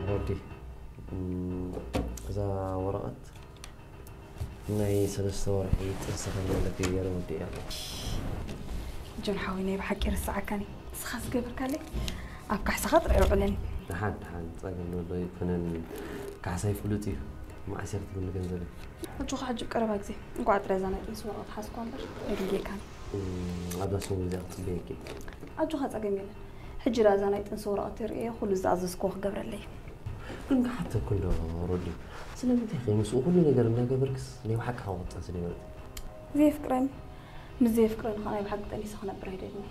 ወዲ፣ እዛ ወረቐት ናይ ሰለስተ ወርሒ ጥንሲ ከም ዘለኪ ገይረ ወዲእያ። ጆን ሓወይ፣ ናይ ብሓቂ ርስዓካኒ። ንስኻ ዝገበርካለይ ኣብ ካሕሳኻ ጥራይ ውዕለኒ። ደሓን ደሓን፣ ጸገም ዘሎ ኣይኮነን። ካሕሳይ ፍሉጥ እዩ። መዓስ እያ ክትብኒ ገንዘበይ? ሕጂ ኸ ሕጂ ቀረባ ግዜ። እንቋዕ ጥራይ እዛ ናይ ጥንሲ ወረቐት ሓዝኳ እምበር ኣይድንጌካን። ኣብዛ ሰሙን እዚኣ ክጽበየኪ። ኣጆኻ፣ ጸገም የለን። ሕጂ ደኣ እዛ ናይ ጥንሲ ወረቐት ርእየ ኩሉ ዝኣዘዝክዎ ክገብረለይ። ግን ክሓተኩ እንዶ ሮዲ፣ ስለምንታይ ከ ምስኡ ኩሉ ነገር እናገበርክስ ናይ ብሓቂ ካብ ክትጠንሲ ዘይመረጽኪ? ዘየፍቅረኒ ምስ ዘየፍቅረኒ ኸኣ ናይ ብሓቂ ጠኒሰ ክነብር ኣይደልን።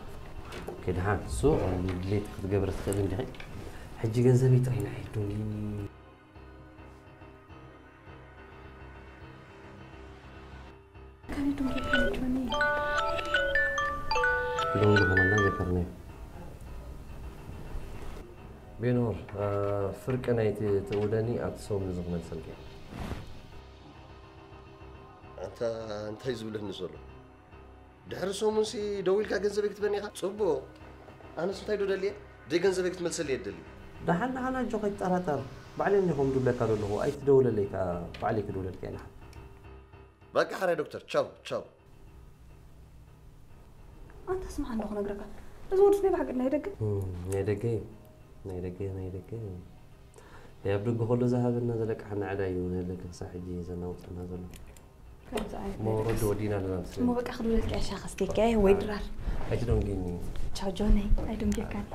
ከድሓን እሱ ድሌት ክትገብሪ ትኽእል እንዲኺ። ሕጂ ገንዘበይ ጥራይ ንዓይ ደውልኒ። ከመይ ደንጊርካኒ ጆኒ? ደውሉ ከመና ዘከርኒ። ቤኖር፣ ፍርቂ ናይቲ ትእውደኒ ኣብቲ ሰሙን እዚ ክመልሰልካ እየ። ኣንታ እንታይ ዝብለኒ ዘሎ? ድሕሪ ሰሙንሲ ደዊልካ ገንዘበይ ክትበኒ ኢኻ? ጽቡቕ። ኣነስ እንታይ ዶ ደልየ? ደይ ገንዘበይ ክትመልሰለይ እየ ደሊ። ደሓን ደሓን ኣጆኻ ኣይትጠራጠር። ባዕለይ እኒኹም ድብለካ ዘለኹ ኣይትደውለለይ ከኣ ባዕለይ ክድውለልካ እየ ደሓን። በቃ ሕራይ ዶክተር፣ ቻው ቻው። ኣንታ ስምዓ እንዶ ክነግረካ፣ እዚ ወድስ ናይ ብሓቂ ናይ ደገ? እም፣ ናይ ደገ እዩ። ናይ ደገ፣ ናይ ደገ። ናይ ኣብ ደገ ከሎ ዝሃበና ዘለቅሓና ዕዳ እዩ፣ ናይ ደገ ክሳዕ ሕጂ ዘናውጸና ዘሎ። ከምዚ ዓይነት እሞ ነገር ወዲ ወዲና ኣለና፣ እሞ በቃ ክድውለልካ እየ፣ ሻኻ ስተይካ እየ ወይ ድራር። ኣይትደንጊኒ። ቻው ጆነይ፣ ኣይደንጊርካን።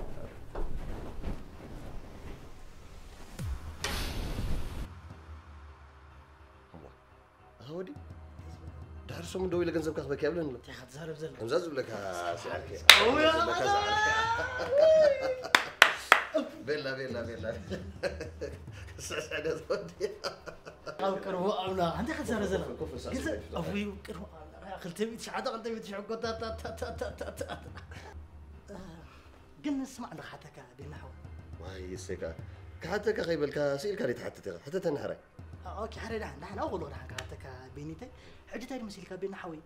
ኣታ ወዲ፣ ድሕሪ ሰሙን ደው ኢለ ገንዘብካ ክበኪ ኣብለኒ ኣሎ። እንታይ ኢኻ ትዛረብ ዘለኻ? ከምዛ ዝብለካ ስዓርኪ። እውይ፣ ከምዛ ዝብለካ ኣታ! ስዓርኪ። ቤላ፣ ቤላ፣ ቤላ። ስዕስዕ ዶ ትወዲ? ኣብ ቅርቡ ኣምላኽ፣ እንታይ ኢኻ ትዛረብ ዘለኻ? ኮፍ፣ ኮፍ፣ ግዘ፣ ስዕስዕ ዶ ኣፉ እዩ፣ ቅርቡ ኣምላኽ። ክልተ ሚእቲ ትሽዓተ፣ ክልተ ሚእቲ ትሽዓተ፣ ኮታ፣ ታ፣ ታ። ግን ስማዕ፣ ንኽሓተካ፣ ቤና ሓወይ። ዋይ፣ እሰይ ከኣ። ክሓተካ ከይበልካ፣ ስኢልካ ደይ ትሓትት ኢኻ። ሕተተኒ ሕራይ። ኦኬ፣ ሕራይ፣ ደሓን፣ ደሓን፣ ኣብኡ ከለኹ ደሓን ክሓተካ፣ ቤኒተይ። ሕጂ እንታይ ድመሲልካ፣ ቤና ሓወይ?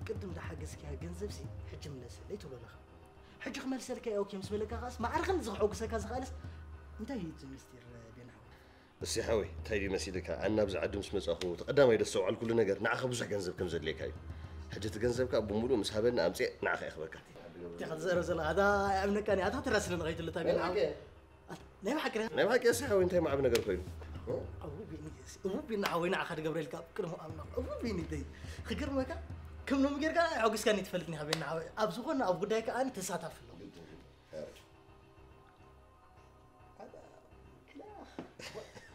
ቅድም ዝሓገዝካያ ገንዘብሲ፣ ሕጂ ምለሰለይ ትብሎ ኣለኻ። ሕጂ ክመልሰልካ እየ፣ ኦኬ፣ ምስ በለካ ከኣስ፣ ማዕረ ክንድዚ ከሐጉሰካ ዝኸኣለስ፣ እንታይ እዩ እቲ ምስጢር፣ ቤና ሓወይ? እሲ ሓወይ፣ እንታይ ድዩ መሲልካ? ኣነ ኣብዚ ዓዲ ምስ መጻኹ፣ እቲ ቀዳማይ ደስተውዓልኩሉ ነገር፣ ንዓኻ ብዙሕ ገንዘብ ከም ዘድልየካ እዩ። ሕጂ እቲ ገንዘብካ ብምሉእ ምስ ሃበኒ ኣምጽኤ ንዓኻ እየ ክበካ። እንታይ ኢኻ ትዛረብ ዘለኻ? ኣታ ኣይኣምነካን እየ። ኣታ ተራስኒ ንኸይትልታ ቤላ። ናይ ብሓቂ? ናይ ብሓቂ እሲ ሓወይ፣ እንታይ ማዕብ ነገር ኮይኑ? እው፣ ቢኒ፣ እው፣ ቢኒ ሓወይ፣ ንዓኻ ድገብረልካ ኣብ ቅድሚ ኣምላኽ። እው፣ ቢኒ፣ ደይ። ክገርመካ፣ ከም ሎሚ ጌርካ ኣየሐጉስካኒ ትፈልጥኒ ኢኻ፣ ቤና ሓወይ። ኣብ ዝኾነ ኣብ ጉዳይካ ኣነ ተሳታፊ ኣለኹ።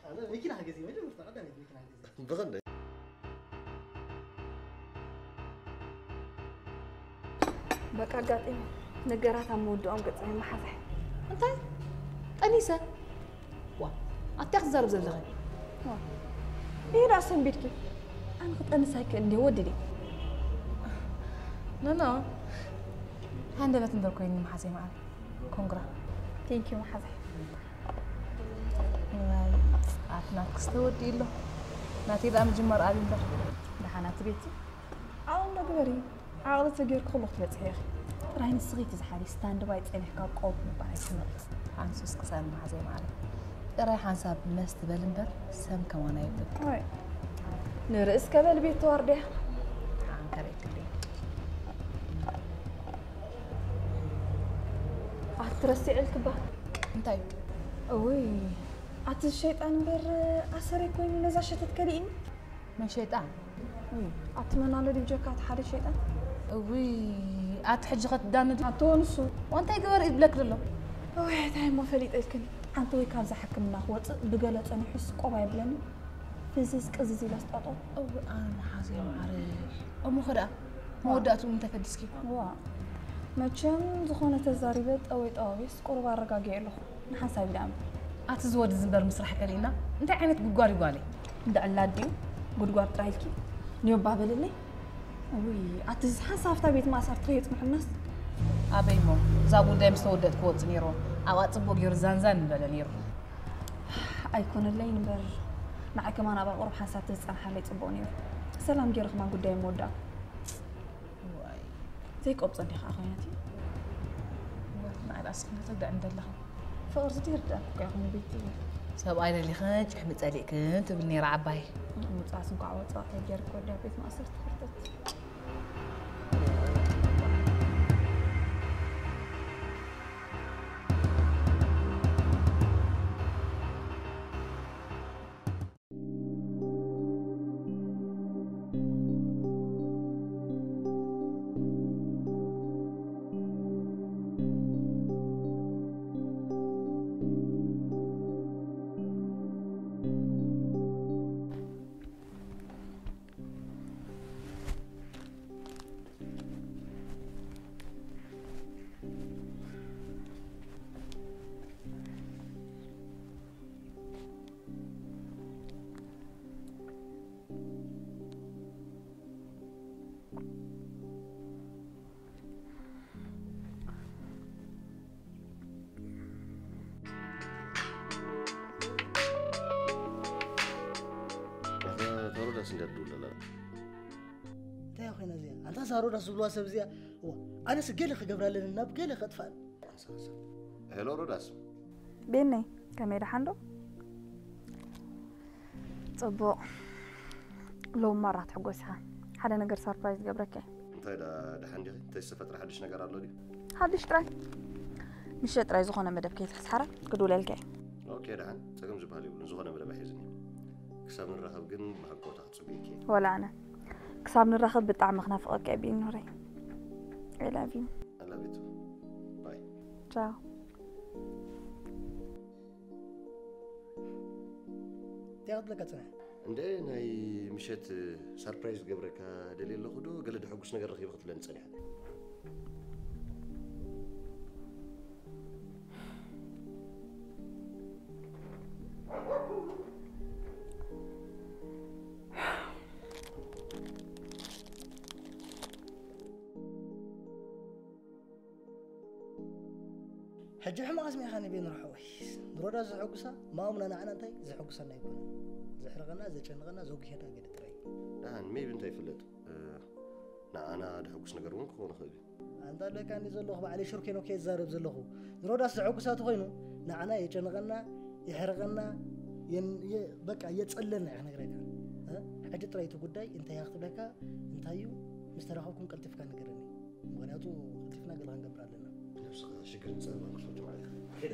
ኣነ መኪና ሓገዝ እየ፣ መጀመርታ ቀዳመይቲ መኪና ሓገዝ እየ። ብኸንደይ? በቃ ኣጋጢሙ ነገራት ኣብ መወድኦም ገጾም ይመሓዛሕ። እንታይ? ጠኒሰ? ዋ፣ ኣታ ክትዛረብ ዘለኺ? ዋ፣ ይሄ ደኣ ሰንቢድኪ። ኣነ ክጠንስ ኣይክእል እንዴ ወዲ ድየ? ኖ፣ ኖ። ሃንደበት እምበር ኮይኑ መሓዘይ መዓረ። ኮንግራ። ቴንክ ዩ መሓዘይ። ዋይ፣ ኣቲ ናትክስ ተወዲኡ ኣሎ። ናተይ ደኣ ምጅማር ኣብዩ እምበር። ደሓን ኣቲ ቤቲ፣ ዓቕሊ ዶ ግበሪ። ዓቕሊ ተጌርኪ ኩሉ ክትበጽሒ ኢኺ። ጥራይ ንስኺ እቲ ዝሓሊ ስታንድ ባይ ጸኒሕካ ቆብ ምባል ኣይትመርጽ። ሓንሱስ ክሳን መሓዘይ መዓረ። ጥራይ ሓንሳብ መስ ትበል እምበር ሰም ከማን ኣይብል። ኣይ፣ ንርእስ ከበል ቤት ተዋርድያ። ሓንከረይ ክልይ። ኣቲ ረሲዕልኪ እባ። እንታይ? እውይ፣ ኣቲ ሸይጣን እምበር ኣሰረይ ኮይኑ ነዛ ሸተት ከሊእኒ። መን ሸይጣን? ውይ፣ ኣቲ መን ኣሎ ድዩ ጀካ እቲ ሓደ ሸይጣን? እውይ፣ ኣቲ ሕጂ ከትዳነዲ? ኣቶ ንሱ። እንታይ ግበር ይብለክ ዘሎ? እውይ፣ እንታይ እሞ ፈሊጠልክን? ኣንቲ ወይ ካብዛ ሕክምና ክወፅእ ብገለ ፀኒሑስ ቆብ ኣይብለኒ። ፍዝዝ ቅዝዝ ኢለ ስጠጦ። እውይ፣ ኣነ መሓዘይ መዓረይ። እሞ ኸ ደኣ? መወዳእትኡ እንታይ ፈዲስኪ? ዋ፣ መቸም ዝኾነ ተዛሪበ ጠወይ ጠዋዊስ ቁሩብ ኣረጋጊዐ ኣለኹ። ንሓንሳብ ኢለ ኣምር። ኣቲ ዝወዲ ዝንበር ምስራሕ ከሊእና እንታይ ዓይነት ጉድጓድ እዩ ጓለይ? እንዳ ዕላድ ድዩ? ጉድጓድ ጥራይ ኢልኪ? ንዮባ በልለይ። ውይ፣ ኣቲ ሓንሳብ ኣብታ ቤት ማእሰርቲ ከየጽንሑናስ። ኣበይ እሞ? እዛ ጉዳይ ምስ ተወደእት ክወጽእ ነይርዎ። ኣብኣ ጽቡቕ ገይሩ ዛንዛን ምበለ ነይሩ። ኣይኮነለይን እምበር፣ ንዓይ ከማን ኣብኣ ቁሩብ ሓንሳብ ተዝጸንሓለይ ጽቡቕ ነይሩ። ሰላም ገይረ ከማን ጉዳይ ምወዳእኩ። ዋይ። ዘይቆብጸ እንዲኻ ኮይናት እዩ። ንዓይ ደኣ ስኽነ ተግዳዕ እንደለኻ። ፍቕሪ ዝዲ ይርዳእኩ እኮ ይኹን ቤቲ። ሰብኣይ ደሊኽን ጭሕሚ ጸሊእክን ትብል ነይራ ዓባይ። ምጻስ እንኳዕ ወጻ ተጀርክ ወዳ ቤት ማእሰርቲ ክርተት። ኣታ ሮዳስ እንዳትድውል ኣላ። እንታይ ኮይና እዚኣ ኣንታ እዛ ሮዳስ ዝብልዋ ሰብ እዚኣ እዋ ኣነስ ገለ ክገብራ ኣለኒ ናብ ገለ ከጥፋል። ሄሎ ሮዳስ። ቤነይ ከመይ ደሓን ዶ? ጽቡቕ። ሎሚ ማራ ትሕጎስ ኢኻ። ሓደ ነገር ሰርፕራይዝ ገብረካ እየ። እንታይ ዳ ደሓን ዲኺ? እንታይ ዝተፈጥረ ሓድሽ ነገር ኣሎ ድዩ? ሓድሽ ጥራይ። ምሸት ጥራይ ዝኾነ መደብ ከይትሕስሓራ ክድውለልካ እየ። ኦኬ ደሓን፣ ጸገም ዝበሃል የብሉን። ዝኾነ መደብ ኣሒዝኒ። ክሳብ ንራኸብ ግን ብሃንቀውታ ክጽበየኪ እየ። ወላ ኣነ። ክሳብ ንራኸብ ብጣዕሚ ክናፍቐካ እየ ቢኑረይ። I love you። I love you too. ባይ። ቻው። እንታይ ክትብለካ ጽንሐ? እንደ ናይ ምሸት ሰርፕራይዝ ገብረካ ደልየ ኣለኹ ዶ ገለ ደሐጉስ ነገር ረኺበ ክትብለኒ ጸኒሐ? ሕጂ ሕማቕ ኣስሚዕኻኒ ቤኑር ሓወይ። ንሮዳስ ዘሐጉሳ ማሙና ንዓና እንታይ ዘሐጉሰና ኣይኮነን። ዘሕርቐና ዘጨንቐና ዘጉሄና ገለ ጥራይ። ደሓን ሜቢ እንታይ ይፍለጥ ንዓና ደሐጉስ ነገር እውን ክኸውን ይኽእል እዩ። ኣንታ ኣለካ እንዲ ዘለኹ ባዕለይ ሽርኬኖ ከየ ዝዛረብ ዘለኹ ንሮዳስ ዘሐጉሳ ተኾይኑ ንዓና የጨንቐና የሕርቐና በቃ የጸለና እየ ክነግረካ። ሕጂ ጥራይ እቲ ጉዳይ እንታይ እያ ክትብለካ እንታይ እዩ ምስ ተራኸብኩም ቀልጢፍካ ንገረኒ። ምኽንያቱ ቀልጢፍና ገለ ክንገብር ኣለና። ነብስኻ ሽግርን ጸበባን ክትፈቱ ማለት እዩ። ሄደ።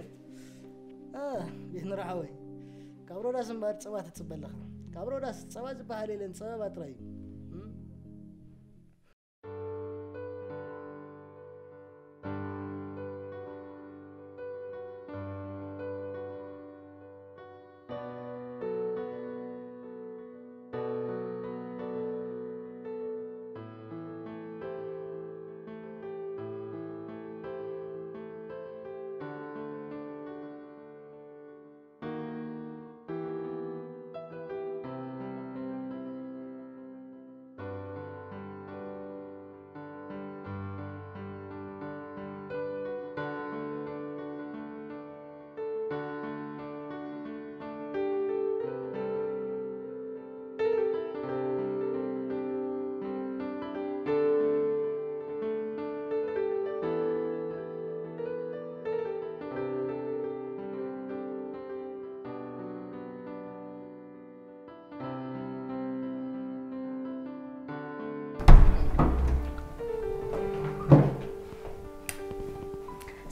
ቤት ንረሓወይ ካብ ሮዳስ እምበር ጸባ ትጽበ ኣለኻ። ካብ ሮዳስ ጸባ ዝበሃል የለን ጸበባ ጥራይ እዩ።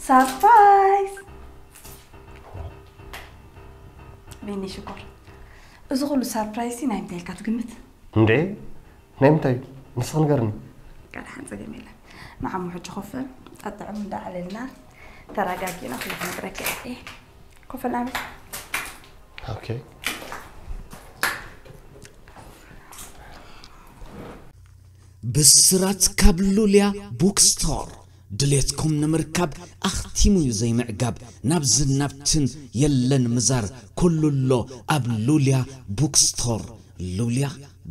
ሰርፕራይዝ ቢኒ ሽኮር፣ እዚ ኩሉ ሰርፕራይዝ ናይ ምንታይ ኢልካ ትግምት? እንዴ ናይ ምንታይ እዩ? ንስኺ ንገርኒ። ቃል ሓንፀ ገም የለን። ንዓሙ ሕጂ ኮፍ ጠጥዕሙ እንዳዓለልና ተረጋጊና ኩሉ ክነግረካ እየ። ኮፍ ናበል። ኦኬ። ብስራት ካብ ሉልያ ቡክስቶር። ድሌትኩም ንምርካብ ኣኽቲሙ እዩ ዘይምዕጋብ። ናብዝን ናብትን የለን ምዛር፣ ኩሉ ኣሎ ኣብ ሉልያ ቡክስቶር። ሉልያ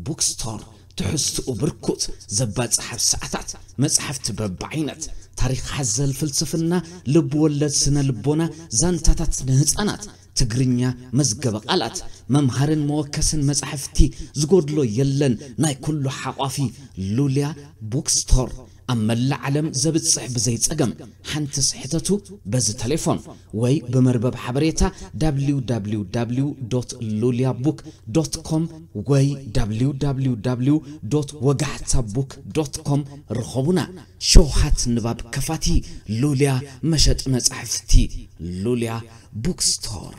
ቡክስቶር፣ ትሕዝትኡ ብርኩት፣ ዘባጽሕ ኣብ ሰዓታት፣ መጻሕፍቲ በብዓይነት፣ ታሪኽ ሓዘል ፍልስፍና፣ ልብ ወለድ ስነ ልቦና፣ ዛንታታት ንህጻናት፣ ትግርኛ፣ መዝገበ ቃላት፣ መምሃርን መወከስን መጻሕፍቲ ዝጎድሎ የለን። ናይ ኩሉ ሓቋፊ ሉልያ ቡክስቶር። ኣብ መላእ ዓለም ዘብጽሕ ብዘይ ጸገም ሓንቲ ስሕተቱ በዚ ቴሌፎን ወይ ብመርበብ ሓበሬታ www ሉልያ ቡክ ዶት ኮም ወይ www ወጋሕታ ቡክ ዶት ኮም ርኸቡና። ሸውሃት ንባብ ከፋቲ ሉልያ መሸጢ መጻሕፍቲ ሉልያ ቡክ ስቶር።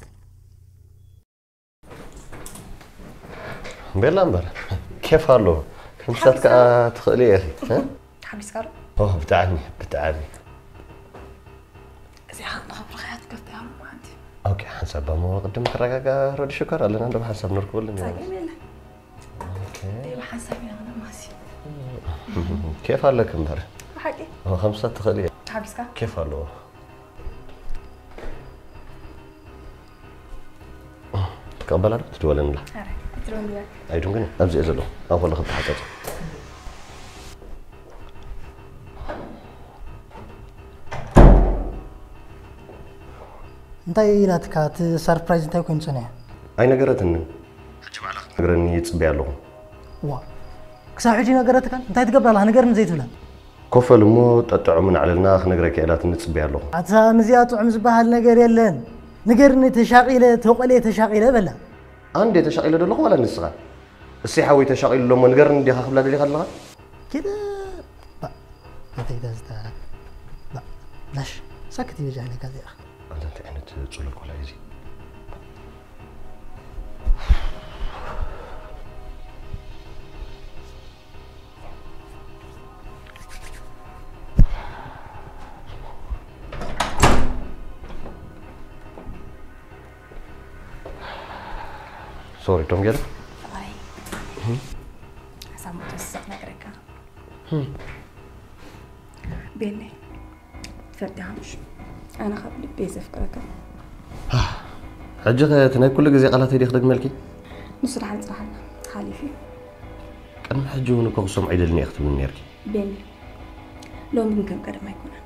ቤላ እምበር ኬፍ ኣሎ። ክንሳት ከዓ ትኽእሊ ኢኺ። እ? ሓቢስካ ዶ? ኦ፣ ብጣዕሚ፣ ብጣዕሚ። እዚኣ ንኽብርኻ እያ ትከፍታ እያ ማለት እዩ። ኦኬ፣ ሓንሳብ እሞ ቅድም ክረጋጋ ረዲ ሽኮር ኣለና፣ እንዶ ሓንሳብ ንርከበሉ ኢና። ጸገም የለን። ኦኬ። ደይ ብሓንሳብ ኢና ክንማሲ። ኬፍ ኣለክ እምበር። ብሓቂ? ኦ፣ ከምሳ ትኽእሊ እያ። ሓቢስካ? ኬፍ ኣለዎ። ትቀበላ ዶ ትድወለንላ? ኧረ፣ ኣይትደውልያ። ኣይዱን ግን ኣብዚ እየ ዘለኹ። ኣብ ከለኹ ተሓጸጽ። እንታይ ኢላትካ? እቲ ሰርፕራይዝ እንታይ ኮይኑ ጸኒሑ? ኣይነገረትንን። ሕጂ ባዕላ ክትነግረኒ ይጽበያ ኣለኹ። ዋ፣ ክሳብ ሕጂ ነገረትካን? እንታይ ትገብር ኣለኻ? ንገርኒ ዘይትብለን? ኮፈል እሞ ጠጥዑ ምናዕለልና ክነግረኪ ኢላትኒ ጽበያ ኣለኹ። ኣታ ምዚኣ ጥዑም ዝበሃል ነገር የለን። ንገርኒ፣ ተሻቒለ፣ ተቖልየ ተሻቒለ በላ። ኣንዴ ተሻቒለ ደለኹ ዋላ ንስኻ? እሰይ ሓወይ ተሻቒሉ ኣሎ እሞ ንገርኒ ዲኻ ክብላ ደሊኻ ኣለኻ? ኪደ ባእ፣ እንታይ ዳ ዝታ-፣ ባእ፣ ላሽ፣ ሳክት ይበጃ ኢለካ እዚኣ። ኣንታ እንታይ ዓይነት ጽሉል ቆልዓ እዩ እዚ? ሶሪ ቶም ገለ ፍቕረይ፣ ሓሳብ ምትወስቕ ነገረካ። ቤነይ፣ ትፈልጥ ኢኻ ምሽ? ኣነ ካብ ልበይ ዘፍቅረካ። ሕጂ ኸ እቲ ናይ ኩሉ ግዜ ቃላተይ ድየ ክደግመልኪ? ንሱ ደሓን ጽናሓልና፣ ሓሊፉ እዩ። ቅድሚ ሕጂ እውን እኮ ክሰምዖ ይደሊ እየ ክትብልኒ ነይርኪ። ቤኒ፣ ሎሚ ግን ከም ቀደም ኣይኮነን።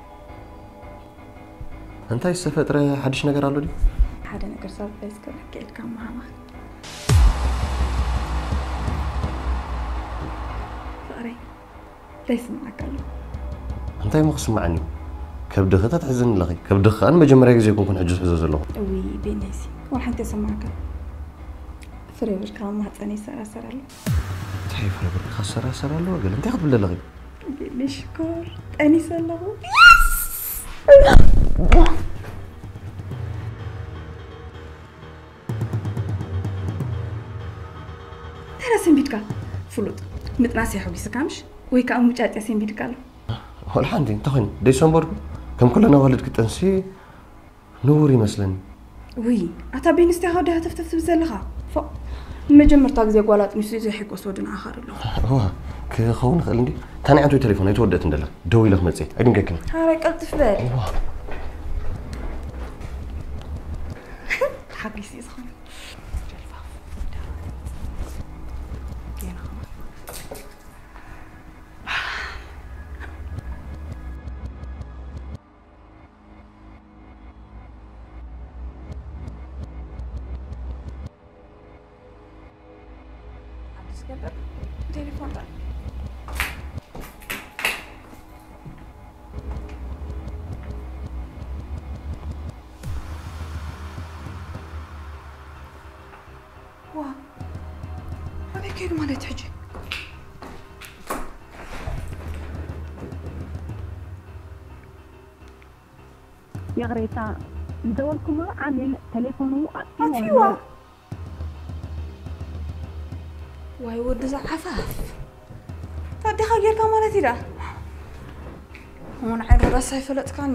እንታይ ዝተፈጥረ ሓድሽ ነገር ኣሎ ድዩ? ሓደ ነገር ሰርፕራይዝ ክብለካ ኢልካ ምሃባን። ፍቕረይ፣ እንታይ ይስምዓካ ኣሎ? እንታይ እሞ ክስምዓኒ እዩ? ከብድኺ ተትሕዝኒ ኣለኺ። ከብድኺ ከኣ ንመጀመርያ ግዜ ኣይኮንኩን ሕጂ ዝሕዞ ዘለኹ። እውይ ቤነይሲ፣ ዋላ ሓንቲ ኣይሰማዕካን። ፍሬ ወድካ ኣብ ማህፀነይ ይሰራሰር ኣሎ። እንታይ ፍረ ብርክኻ ዝሰራሰር ኣለዎ? ገለ እንታይ ክትብሊ ኣለኺ? ቤቢ ሽኮር ጠኒሰ ኣለኹ። እንታይ ደኣ ሰንቢድካ? ፍሉጥ ምጥናስ የሕጒስካ ምሽ? ወይ ከዓ ሙጫጭ ሰንቢድካ ኣሎ? ዋላ ሓንቲ እንታይ ኮይኑ ደይሰንበድኩ? ከም ኩለን ኣዋልድ ክጠንሲ ንቡር ይመስለኒ። ውይ ኣታ ቤንስቲ ኢኻ ወዲ ሃተፍተፍ ትብል ዘለኻ። ፎእ ንመጀመርታ ግዜ ጓል ኣጥኒሱ ዘይሕጎስ ወዲ ንዓኻ ዶ ኣለኹ። እዋ ክኸውን ይኽእል እንድዩ። እታ ናይ ዓንቶይ ቴሌፎን ኣይተወደእትን ደላ። ደዊለ ክመጽእ እየ ኣይድንገክን። ሓራይ ቀልጥፍ በል። እዋ ተሓጒሱ እዩ ዝኾነ። ጀልፋፍ ወዳ ጌና ኸማን ኣዲስ ገበር ቴሌፎን ጣል። ዋ ኣበይ ከይዱ ማለት ሕጂ? ይቕሬታ ዝደወልኩምሉ ዓሚል ተሌፎኑ ኣጥፊእዎ ኣሎ። ዋይ ወዲ እዛ ዓፋፍ ታዲኻ ጌርካ ማለት እዩ ደኣ። እሞ ንዓይ ሮዳስ ኣይፈለጥካን።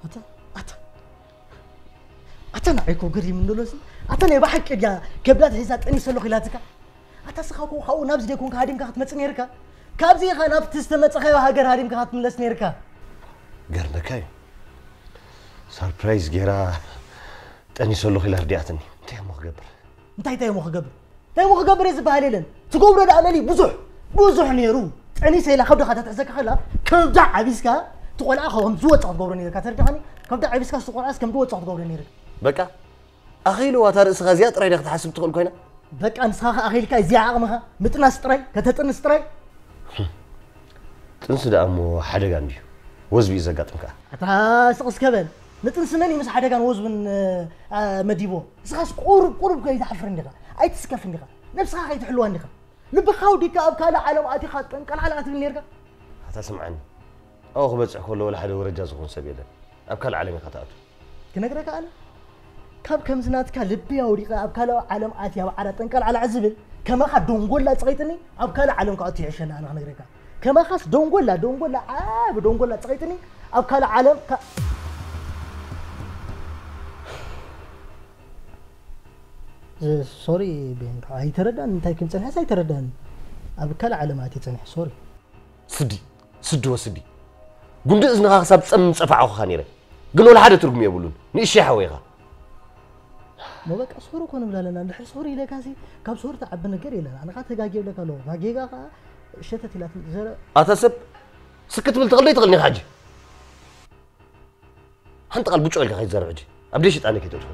ኣታ ኣታ ኣታ ንዓይ እኮ ገሪም እንዶሎሲ ኣታ ናይ ብሓቂ ድያ ከብዳ ተሒዛ ጠኒሰ ኣለኹ ኢላትካ ኣታ ስኻ እኮ ካብኡ ናብዚ ደይኮንካ ሃዲምካ ክትመጽእ ነይርካ ካብዚ ኢኻ ናብቲ ዝተመጸኻዮ ሃገር ሃዲምካ ክትምለስ ነይርካ ገርመካ እዩ ሰርፕራይዝ ጌራ ጠኒሰ ኣለኹ ኢላ ኣርዲኣትኒ። እንታይ እሞ ክገብር? እንታይ እንታይ እሞ ክገብር እንታይ እሞ ክገብር እየ ዝበሃል የለን። ትገብሮ ደኣ መሊ ብዙሕ ብዙሕ ነይሩ። ጠኒሰ ኢላ ከብድኻ ተትሕዘካ ከላ ከብዳ ዓቢስካ እቲ ቆልዓ ከም ዝወፅእ ክትገብሮ ነይርካ። ተረዳኻኒ? ከብዳ ዓቢስካ እቲ ቆልዓስ ከም ዝወፅእ ክትገብሮ ነይርካ። በቃ ኣኺልዋ። እታ ርእስኻ እዚኣ ጥራይ ዲኻ ክትሓስብ ትኽእል ኮይና? በቃ ንስኻ ከኣ ኣኺልካ እዚኣ ዓቕምኻ ምጥናስ ጥራይ ከተጥንስ ጥራይ። ጥንሲ ደኣ እሞ ሓደጋ እንድዩ ወዝቢ እዩ ዘጋጥም ከኣ። ኣታ ስቕ እስከ በል። ንጥንሲ መን እዩ ምስ ሓደጋን ወዝብን መዲቦ? ንስኻስ ቁሩብ ቁሩብ ከይትሓፍር እንዲኻ? ኣይትስከፍ እንዲኻ? ነብስኻ ከይትሕልዋ እንዲኻ? ልብኻ ኣውዲካ ኣብ ካልእ ዓለም ኣቲኻ ጠንቀልዓልዓ ትብል ነርካ? ኣታ ስምዓኒ፣ ኣብኡ ክበጽሕ ከሎ ወላ ሓደ ወረጃ ዝኾን ሰብ የለን። ኣብ ካልእ ዓለም ኢኻ ትኣቱ። ክነግረካ ኣነ ካብ ከምዚ ናትካ ልቢ ኣውዲቐ ኣብ ካልእ ዓለም ኣትያ ኣብ ዓዳ ጠንቀልዓልዓ ዝብል ከማኻ ደንጎላ ጽቒጥኒ ኣብ ካልእ ዓለም ክኣቱ ይሕሸኒ ኣነ ክነግረካ። ከማኻስ ደንጎላ ደንጎላ ዓቢ ደንጎላ ጽቒጥኒ ኣብ ካልእ ዓለም ካ- ሶሪ ቤን ኣይተረዳን እንታይ ክብል ጸኒሐስ ኣይተረዳን ኣብ ካልእ ዓለም ኣትየ ጸኒሐ ሶሪ። ስዲ ስዲ ወስዲ ጉንዲ እዝንኻ ክሳብ ጸም ጸፋዕኹኻ ነይረ ግን ወላ ሓደ ትርጉም የብሉን ንእሽተይ ሓወይኻ ሞ በቃ ሶሪ እኮ ንብል ኣለና እንድሕር ሶሪ ኢለካሲ ካብ ሶሪ ትዓቢ ነገር የለን ኣነኻ ተጋጊ ብለካ ኣለኹ ጋጌጋ ከዓ ሸተት ኢላት ዘረ ኣታ ሰብ ስክት ብል ትኽእል ዶ ይትኽእል ኒኻ ሕጂ ሓንቲ ቃል ብጮ ኢልካ ከይትዛረብ ሕጂ ኣብ ደይ ሽጣነ ከይተጥፎ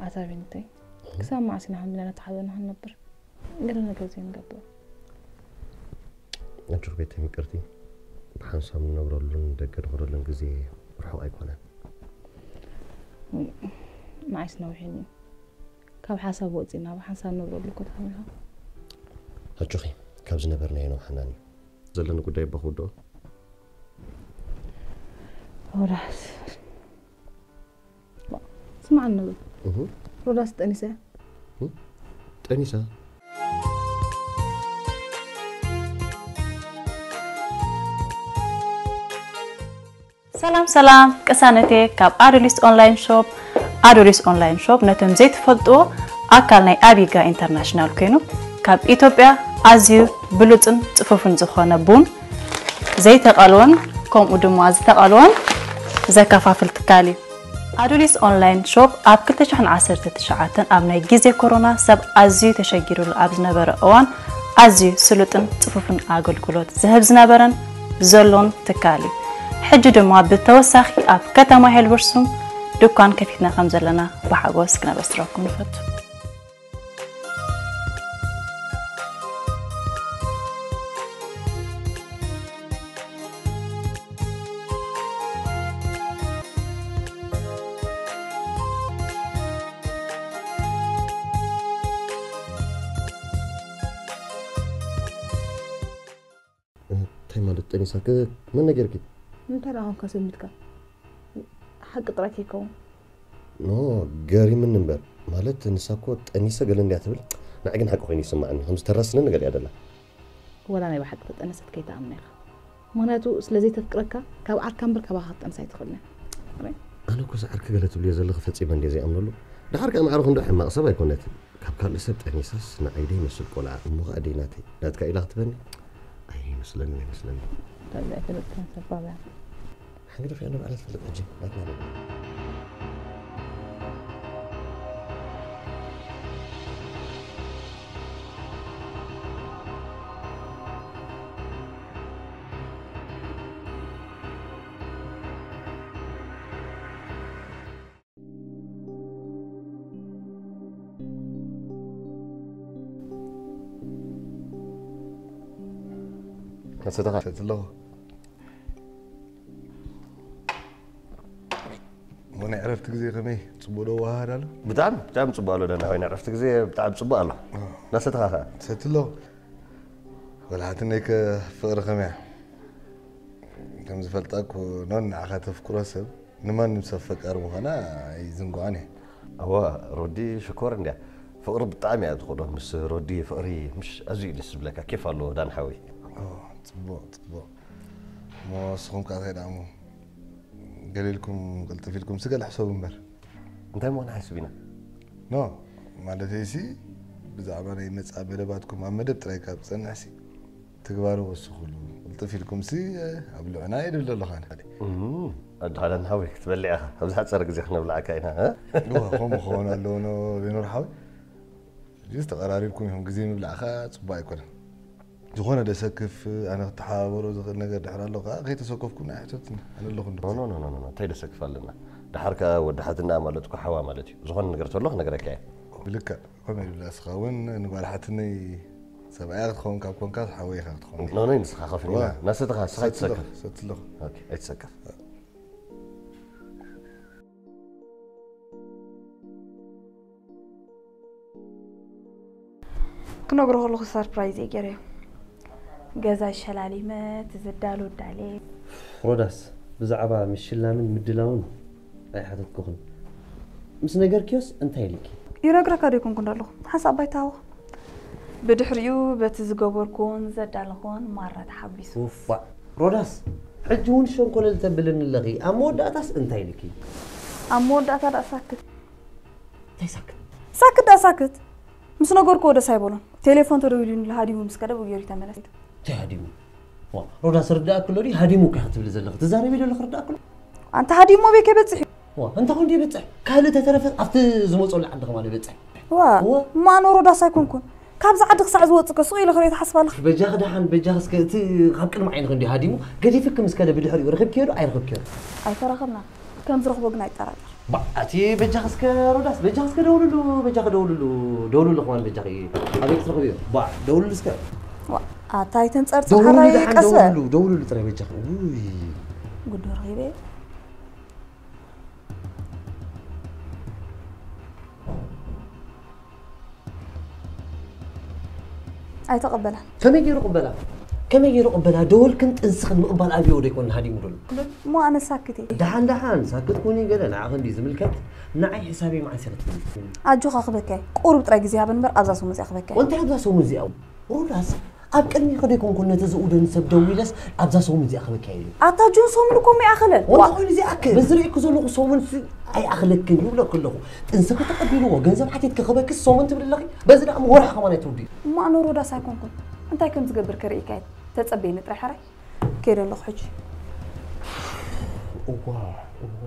ኣታ ቢንተይ ክሳብ መዓስ ኢና ከምዚና ተሓበና ክንነብር ገለ ነገር ዘይንገብር ኣጆኺ ቤተይ ምቅርቲ ብሓንሳብ ንነብረሉን ደገ ንኸደሉን ግዜ ርሑቕ ኣይኮነን ንዓይስ ነዊሕኒ ካብ ሓሳብ ወፂና ብሓንሳብ ንብረሉ እኮ ተኸሚኻ ኣጆኺ ካብ ዝነበርናዮ ነውሓናን እዩ ዘለኒ ጉዳይ እባ ክውድኦ ሮዳስ ስማዕ ንብል ሮዳስ ጠኒሳ ጠኒሳ ሰላም ሰላም ቅሳነቴ ካብ ኣዶሊስ ኦንላይን ሾፕ ኣዶሊስ ኦንላይን ሾፕ ነቶም ዘይትፈልጥዎ ኣካል ናይ ኣቢጋ ኢንተርናሽናል ኮይኑ ካብ ኢትዮጵያ ኣዝዩ ብሉፅን ፅፉፍን ዝኾነ ቡን ዘይተቐልወን ከምኡ ድማ ዝተቐልወን ዘከፋፍል ትካል እዩ ኣዶሊስ ኦንላይን ሾፕ ኣብ ክልተ ሽሕን ዓሰርተ ትሽዓተን ኣብ ናይ ግዜ ኮሮና ሰብ ኣዝዩ ተሸጊሩሉ ኣብ ዝነበረ እዋን ኣዝዩ ስሉጥን ፅፉፍን ኣገልግሎት ዝህብ ዝነበረን ዘሎን ትካል እዩ። ሕጂ ድማ ብተወሳኺ ኣብ ከተማ ሄልበርሱም ድኳን ከፊትና ከም ዘለና ብሓጎስ ክነበስረኩም ንፈቱ። እንታይ ማለት ጠኒሳ መን ነገርኪ እንታይ ደኣ ኮንካ ሰሚትካ ሓቂ ጥራይ ከይከውን ኖ ገሪምኒ እምበር ማለት ንሳ እኮ ጠኒሰ ገለ እንድያ ትብል ንዓይ ግን ሓቂ ኮይኑ ይስማዓኒ ከምዚ ተራስነኒ ገሊኣ ደላ ወላ ናይ ብሓቂ ተጠነሰት ከይትኣምና ኢኻ ምኽንያቱ ስለ ዘይተፍቅረካ ካብ ዓርካ እምበር ካባኻ ክትጠንስ ኣይትኽእልን ኣነ እኮ ዝዓርኪ ገለ ትብልዮ ዘለኺ ፈጺመ እንድየ ዘይኣምነሉ ደሓር ከኣ ማዕረ ክንዶ ሕማቕ ሰብ ኣይኮነትን ካብ ካልእ ሰብ ጠኒሳስ ንዓይ ደይመስል ቆልዓ እሞ ኸኣ ደይ ናተይ ናትካ ኢላ ክትበኒ ኣይመስለንን ኣይመስለንን ካልእ ኣይፈለጥካን ሰብ ባብያ ሓንገደፍ ያለ በዓላት ፈልጥ ሕጂ ናትና ከሰተኻ ሰትለኹ ሞ ናይ ዕረፍቲ ግዜ ከመይ ፅቡቅ ዶ ወሃድ ኣሎ ብጣዕሚ ብጣዕሚ ፅቡቅ ኣሎ ደና ወይ ዕረፍቲ ግዜ ብጣዕሚ ፅቡቅ ኣሎ ናሰተኻ ከ ሰትሎ ወላሓትነይ ከ ፍቅሪ ከመያ ከም ዝፈልጣ ኮኖን ንዓኻ ተፍቅሮ ሰብ ንማንም ሰብ ፈቃር ምዃና ኣይዝንግዖን እየ። እወ ሮዲ ሽኮር እንድያ ፍቕሪ ብጣዕሚ እያ ትኾዶ ምስ ሮዲ ፍቕሪ ምሽ ኣዝዩ እዩ ደስ ዝብለካ ኬፍ ኣለዎ ዳን ሓወይ። ጽቡቕ ጽቡቕ እሞ ንስኹም ከኣ እንታይ ደኣ እሞ ገለ ኢልኩም ቅልጥፍ ኢልኩም ሲ ገለ ሕሰቡ እምበር። እንታይ ምኾነ ሓስብ ኢና? ኖ፣ ማለተይሲ ብዛዕባ ናይ መጻኢ መደባትኩም ኣብ መደብ ጥራይ ካብ ዝጸንሕሲ ትግባሩ ወስኹሉ። ቅልጥፍ ኢልኩምሲ ኣብልዑና እየ ድብል ዘለኹ ኣነ። ኣድሓለን ሓወይ ክትበልዕ ኢኻ። ኣብዚ ሓጸረ ግዜ ክነብልዓካ ኢና። እ? እዋ፣ ከምኡ ክኸውን ኣለዎ ኖ ቬኖር ሓወይ። ሕጂስ ተቐራሪብኩም ኢኹም፣ ግዜ ምብላዕ ኸኣ ጽቡቕ ኣይኮነን። ዝኾነ ደሰክፍ ኣነ ክተሓባበሮ ዝኽእል ነገር ድሕር ኣሎ ኸኣ ከይተሰከፍኩም ናይ ሕቶት ኣነ ኣለኹ እንዶ። ኖ ኖ ኖ ኖ እንታይ ደሰክፍ ኣለና። ደሓር ከኣ ወዲ ሓትና ማለት እኮ ሓዋ ማለት እዩ። ዝኾነ ነገር ተሎ ክነግረካ እየ። ብልክዕ ከምኡ ይብላ እስኻ እውን ንጓል ሓትነይ ሰብኣያ ክትኸውን ካብ ኮንካ ሓወይ ኢኻ ክትኸውን። ኖ ኖ ንስኻ ከፍኒ ዋ። ናሰተኻ እስኻ ሰትለኹ ይትሰከፍ። ሰትለኹ። ኦኬ ኣይትሰከፍ። ክነግሮ ከለኹ ሰርፕራይዝ እየ ገይረዮ። ገዛ ሸላሊመ፣ እቲ ዝዳሎ ዳሌ። ሮዳስ ብዛዕባ ምሽላምን ምድላውን ኣይሓተትኩኽን። ምስ ነገርክዮስ እንታይ ኢልኪ? ይነግረካ ዶ ይኮንኩ እንዳለኹ ሓንሳብ ባይታ ሃወ። ብድሕሪኡ በቲ ዝገበርኩን ዘዳለኹን ማራ ተሓጒሱ። ውፋ ሮዳስ ሕጂ እውን ሸንኮለል ተብልኒ ኣለኺ። ኣብ መወዳእታስ እንታይ ኢልኪ? ኣብ መወዳእታ ደኣ ሳክት እንታይ ሳክት? ሳክት ደኣ ሳክት። ምስ ነገርኩዎ ደስ ኣይበሎን። ቴሌፎን ተደዊሉኒ ሃዲሙ ምስ ከደ ብኡ ገይሩ እዩ ተመለሰ። እንታይ ሃዲሙ? ዋ፣ ሮዳስ ርዳእኪ ኣሎ ድዩ? ሃዲሙ እኮ ኢኺ ትብሊ ዘለኺ። ትዛረቢ ዘለኺ ርዳእኪ ኣሎ? ኣንታ ሃዲሙ ኣበይ ከይበጽሕ እዩ? ዋ፣ እንታይ ኮን ድዩ ይበጽሕ? ካልእ ተተረፈ ኣብቲ ዝመጸሉ ዓዲ ከማን ይበጽሕ። ዋ፣ ዋ። እሞ ኣነ ሮዳስ ኣይኮንኩን። ካብዚ ዓዲ ክሳዕ ዝወጽእ ከ ስቕ ኢለ ክርእዮ ትሓስብ ኣለኺ? በጃኺ ደሓን፣ በጃኺ እስከ እቲ ካብ ቅድሚ ዓይንኺ እንድዩ ሃዲሙ። ገዲፍኪ ምስ ከደ ብድሕሪኡ ረኺብክዮ ዶ ኣይረኸብክዮን? ኣይተራኸብናን። ከም ዝረኽቦ ግን ኣይጠራጠር። ባእ፣ ኣቲ በጃኺ እስከ ሮዳስ፣ በጃኺ እስከ ደውልሉ፣ በጃኺ ደውልሉ፣ ደውልሉ ከማን በጃኺ። ኣበይ ክትረኽብዮ? ባእ፣ ደውልሉ እስከ። ዋ፣ ኣታ ኣይተንጸርጽር ደውልሉ ሓራይ ደሓን ቀስ በል። ደውልሉ፣ ደውልሉ ጥራይ በጃኺ። ውይ። ጉድ ረኺበ። ኣይተቐበላን። ከመይ ገይሩ ቅበላ? ከመይ ገይሩ ቅበላ? ደወልክን ጥንስኽን ምቕባል ኣብዮ ዶ ኣይኮን ሃዲሙ ዘሎ? እሞ ኣነ ሳክት እየ። ደሓን ደሓን ሳክት ኩኒ ገለ ንዓኺ እንድዩ ዝምልከት። ንዓይ ሕሳበይ መዓስ ኢኺ ትብሊ? ኣጆኻ ክበኪ ኣየ። ቁሩብ ጥራይ ግዜ ሃበኒ እምበር ኣብዛ ሰሙን እዚኣ ክበኪ ኣየ። ወንታይ ኣብዛ ሰሙን እዚኣ? ሮዳስ ኣብ ቅድሚኺ ዶ ኣይኮንኩን ነቲ ዝኡደኒ ሰብ ደዊለስ ኣብዛ ሰሙን እዚኣ ክበኪ ኣየ ኢሉ? ኣታ ጁን ሰሙን እኮ እሞ ይኣኽለን። ዋእ! እንታይ ኮይኑ እዚ ይኣክል? በዚ ርእየኪ ዘለኹ ሰሙንሲ ኣይኣኽለክን ይብለኪ ኣለኹ። ጥንስኺ ተቐቢልዎ፣ ገንዘብ ሓቲትኪ ክበኪስ ሰሙን ትብሊ ኣለኺ? በዚ ደኣ እሞ ወርሒ ከማን ኣይትውድዩ። እሞ ኣነ ሮዳስ ኣይኮንኩን። እንታይ ከም ዝገብር ከርእየካ እየ። ተጸበየኒ ጥራይ ሕራይ። ከይደ ኣለኹ ሕጂ። እዋ፣ እዋ፣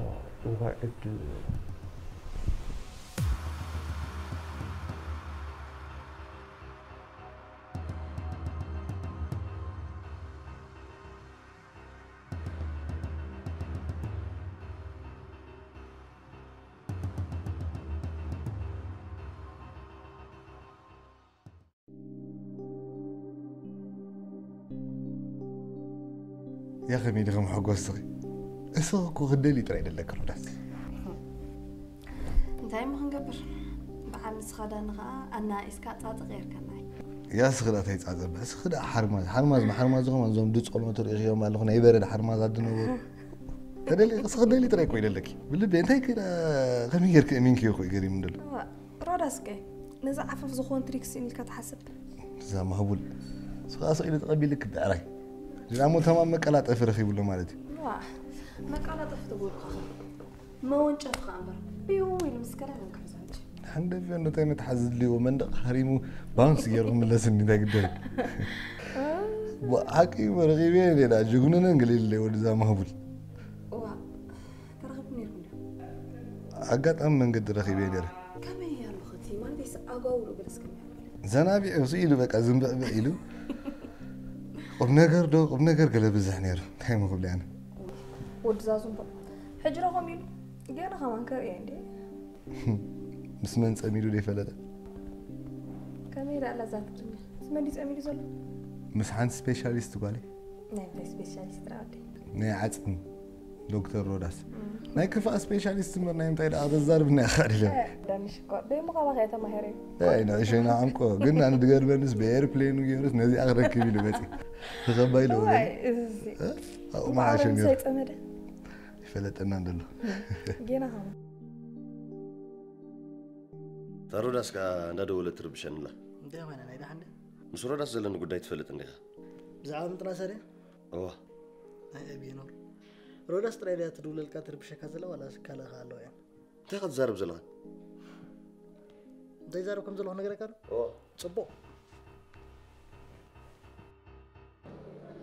እዋ ዕድል። ያ ከመይ ዲኺ መሐጎስትኺ? እስኺ እኮ ክትደልዪ ጥራይ ደለኪ ሮዳስ። እንታይ እሞ ክንገብር፣ በዓል ንስኻ ዳኒ ኸዓ ኣናኢስካ ጻጸ ቀይርከና እዩ። ያ እስኺ ደኣ እንታይ ጻጸ እባ፣ እስኺ ደኣ ሓርማዝ፣ ሓርማዝ መሓርማዝ ዝኾኑ እዞም ድጾሎ ትርእዮም ኣለኹ ናይ በረድ ሓርማዝ ኣድነበሩ። ተደልየ እስኺ ክትደልዪ ጥራይ እኮ እዩ ደለኪ። ብልቢ እንታይ ከ ከመይ ጌርኪ እሚንኪ እኮ እዩ ገሪሙኒ ደሎ። እዋ፣ ሮዳስ ከ ነዚ ዓፈፍ ዝኾን ትሪክ ስኢን ኢልካ ትሓስብ? እዛ ማህቡል። ንሱ ኸዓ ስቕ ኢሉ ተቐቢልኪ ብዕራይ። ሌላ እሞ ተማም መቀላጠፊ ረኺቡ ኣሎ ማለት እዩ። ዋ፣ መቀላጠፊ ተበልኩኻ ኸ? መወንጨፊ ኸኣ እምበር። እዩ ኢሉ ምስ ከደ መን ክሕዞ ሕጂ? ደሓን ደፊኦ እንታይ መትሓዚ ድልዎ መንደቕ ሃሪሙ ባውንስ ገይሩ ክምለስኒ እንታይ ግዳይ? ዋ፣ ሓቂ እዩ፣ ረኺበ እየ ሌላ ጅግኑንን ገለ ኢለይ ወዲ እዛ ማህቡል። ዋ፣ ተራኺብኩም ነይርኩም ድዩ? ኣጋጣሚ መንገዲ ረኺበ ነይረ። ከመይ ኣለኹ እቲ ማለተይስ ኣጓጉሉ ገለስ ከመይ ኣሎ? ዘናቢዑ ስኢሉ በቃ ዝንብዕብዕ ኢሉ ቁም ነገር ዶ ቁም ነገር ገለ ብዝሕ ነይሩ እንታይ ሞ ክብለ ኣነ። ወዲ ዛዙ እምበር ሕጂ ዶ ከምኡ ኢሉ? ገና ከማን ከርእየ እንዴ? ምስ መን ጸሚዱ ዶ ይፈለጠ? ከመይ ደኣ ኣላ እዛ ትግርኛ? ምስ መን ድዩ ጸሚዱ ዘሎ? ምስ ሓንቲ ስፔሻሊስት ጓለይ። ናይ እንታይ ስፔሻሊስት ደኣ ወደይ? ናይ ዓጽሚ ዶክተር ሮዳስ። ናይ ክፋእ ስፔሻሊስት እምበር ናይ ምንታይ ደኣ ተዛርብና ኢኻ ድለ? ዳንሽ እኮ ደይሞ ካባኻ እየ ተማሂረ። ኣይ ንዕሸይ ንዓምቆ ግን ኣነ ድገርመንስ ብኤርፕሌኑ ገይሩስ ነዚኣ ክረክብ ኢሉ መጺ። ተኸባይ ኢሉ እዋይ፣ እዚ ኣብኡ መሓሸ ምሳይ ነይሩ። ጸመደ። ይፈለጠና እንደሎ። ጌና ኸማ። እታ ሮዳስ ከኣ እንዳደወለት ትርብሸኒ ኣላ። እንታይ ኮይና ናይ ደሓን ድያ? ምስ ሮዳስ ዘለኒ ጉዳይ ትፈልጥ እንዲኻ? ብዛዕባ ምጥናሳ ድያ? እዋ። ናይ ኣቢኖር። ሮዳስ ጥራይ ድያ ትድውለልካ ትርብሸካ ዘላ ዋላ ካልእ ከ ኣለዋ እየን? እንታይ ኢኻ ትዛረብ ዘለኻ? እንታይ ዛረብ ከም ዘለኹ ነገረካ ዶ? ኦ ጽቡቕ።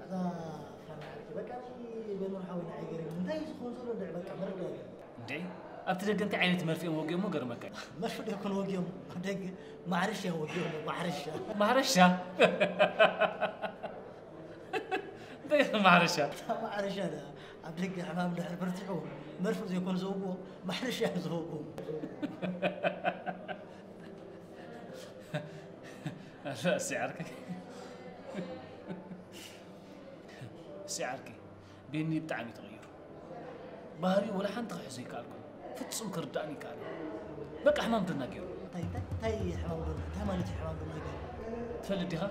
እዛ ፋና ዓርኪ በቃ ናይ በኑር ሓዊ ንዓይ ገሪሙ እንታይ እዩ ዝኸውን ዘሎ እንድዒ በቃ መረዳእ የለን። እንዴ ኣብቲ ደገ እንታይ ዓይነት መርፍኦም ወጊኦሞ ገርመካ እዩ። መርፍእ ዶ ይኮን ወጊኦም ኣብ ደገ ማሕረሻ እዮም ወጊኦም ማሕረሻ። ማሕረሻ እንታይ ማሕረሻ እታ ማሕረሻ ዳ ኣብ ደገ ሕማም ድሕር በርቲሑ መርፍእ ዘይኮን ዘውግዎ ማሕረሻ እዮም ዘውግዎ። እሲ ዓርከይ እሲ ዓርከይ ቤኒ ብጣዕሚ እዩ ተቐይሩ። ባህሪኡ ወላ ሓንቲ ክሕዞ ይከኣልኩን ፍጹም ክርዳእን ይከኣል። በቃ ሕማም ዶና ገይሩ። እንታይ እንታይ እንታይ ሕማም ዶና እንታይ ማለት እዩ ሕማም ዶና ገይሩ? ትፈልጥ ዲኻ?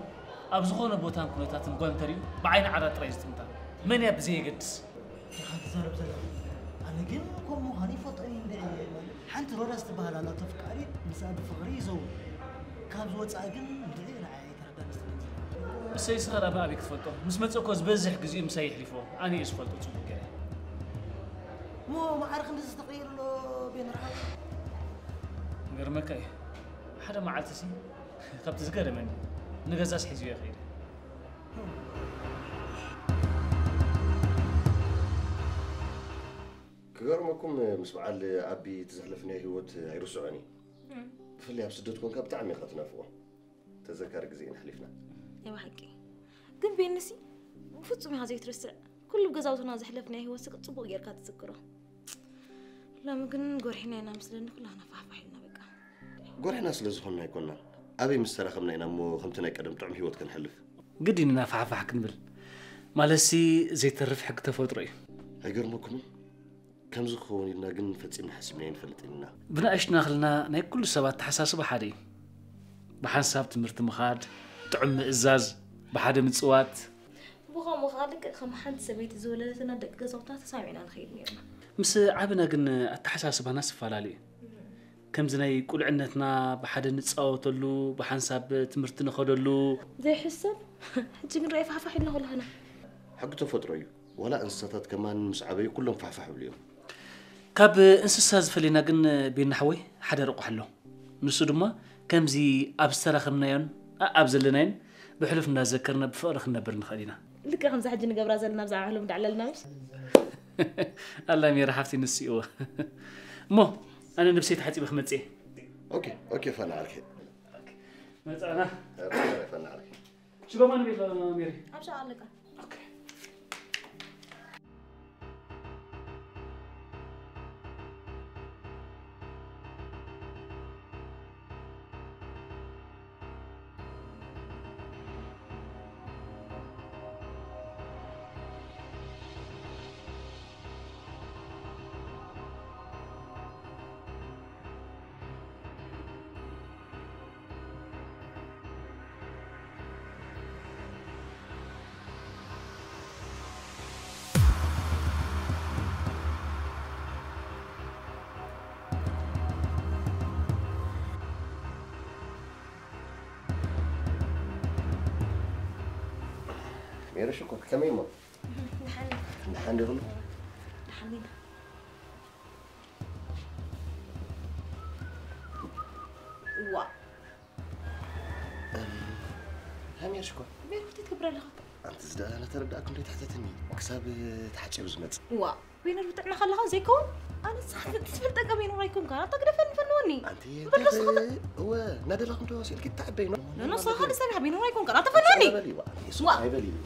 ኣብ ዝኾነ ቦታን ኩነታትን ጓል እንተሪኡ ብዓይኒ ዓራት ጥራይ እዩ ዝጥምታ። መን እያ ብዘየገድስ። ኢኻ ትዛረብ ዘለኻ። ኣነ ግን ከምኡ ምዃኑ ይፈልጦ እየ እንድዒ። ሓንቲ ሮዳስ ትበሃል ኣላ ተፍቃሪት ምስኣ ብፍቕሪ ይዘውር። ካብ ዝወፅኣ ግን እንድዒ ንዓይ ኣይተረዳእን ስለዚ። እሰይ ስኸራ ብኣበይ ክትፈልጦ ምስ መፀ እኮ ዝበዝሕ ግዜኡ ምሳይ የሕሊፎ ኣነ እየ ዝፈልጦ ፅቡቅ ገይረ። እሞ መዓር ክንድዚ ተቐይሩ ኣሎ ቤንርሓው። ገርመካ እዩ ሓደ መዓልቲ ሲ ካብቲ ዝገረመኒ ንገዛስ ሒዝዮ ይኸይደ። ክገርመኩም ምስ በዓል ኣቢ እቲ ዘሕለፍናዮ ህይወት ኣይርስዖን እዩ። ብፍላይ ኣብ ስደት ኮንካ ብጣዕሚ ኢኻ ትናፍቆ። ተዘካሪ ግዜ ኢና ኣሕሊፍና። ናይ ብሓቂ ግን ቤንሲ ብፍጹም ኢኻ ዘይትርስዕ። ኩሉ ኣብ ገዛውትና ዘሕለፍናዮ ህይወት ስቅ ጽቡቕ ጌርካ ትዝክሮ። ሎሚ ግን ጎርሒና ኢና መስለኒ ኩላህና ፋሕፋሕ ኢልና በቃ። ጎርሕና ስለ ዝኾንና ኣይኮናን። ኣበይ ምስ ተራኸብና ኢና እሞ ከምቲ ናይ ቀደም ጥዑም ህይወት ከነሕልፍ። ግዲን ኢና ፋሕፋሕ ክንብል። ማለትሲ ዘይተርፍ ሕጊ ተፈጥሮ እዩ። ኣይገርመኩምን? ከምዚ ክኸውን ኢልና ግን ፈጺምና ሓሲብና ኣይንፈልጥን ኢና። ብንኣሽቱና ከለና ናይ ኩሉ ሰብ ኣተሓሳስባ ሓደ እዩ። ብሓንሳብ ትምህርቲ ምኻድ፣ ጥዑም ምእዛዝ፣ ብሓደ ምጽዋት፣ ብኸምኡ ኸዓ ልክዕ ከም ሓንቲ ሰበይቲ ዝወለደትና ደቂ ገዛውትና ተሳሚዕና ንኸይድ ነይርና። ምስ ዓብና ግን ኣተሓሳስባናስ ይፈላለ እዩ። ከምዚ ናይ ቁልዕነትና ብሓደ ንጻወተሉ፣ ብሓንሳብ ትምህርቲ ንኸደሉ። ዘይሕሰብ ሕጂ ግን ረኣይ ፋሕፋሕ ኢልና ኩላህና። ሕጊ ተፈጥሮ እዩ። ዋላ እንስሳታት ከማን ምስ ዓበዩ ኩሎም ፋሕፋሕ ይብሉ እዮም። ካብ እንስሳ ዝፈልየና ግን ቤና ሓወይ ሓደ ረቑሕ ኣሎ። ንሱ ድማ ከምዚ ኣብ ዝተራኸብናዮን ኣኣብ ዘለናዮን ብሕሉፍ እንዳዘከርና ብፍቕሪ ክንነብር ንኽእል ኢና። ልክዕ ከምዛ ሕጂ ንገብራ ዘለና ብዛዕባ ሕሉፍ እንዳዕለልና ምሽ? ኣላ ሜሪ ሓፍቲ ንስእዎ እሞ ኣነ ነብሰይ ተሓፂበ ክመፅእ እየ። ኦኬ ኦኬ ፋና ዓርከይ። መፃና። ፋና ዓርከይ። ሽጎማ ንቤት ሜሪ። ኣብ ሸቃ ኣለካ። ሜሪ ሽኮር ከመይ እሞ? ደሓን ዲኹም? ዋ ሃሚያ ሽኮር ቤሩት ትገብር ኣለኻ? ኣንቲ ዝዳ ተረዳእኩም ዶ ትሕተትኒ ክሳብ ተሓፂሩ ዝመፅእ። ዋ ቤነር ብጥዕና ከለኻ ዘይከውን ኣነ ሳሕፍጥ ትፈልጠ ቀቢኑ ኣይኮንካ ኣታ ግደፈኒ ፈንወኒ ኣንቲ እምበር ደስ ኻታ እወ እናደለኹም ተዋሲልኪ ትተዓበይ ነው ኖ ኖ ሳኻ ንሰሚሕ ቢኑ ኣይኮንካ ኣታ ፈንወኒ ዋ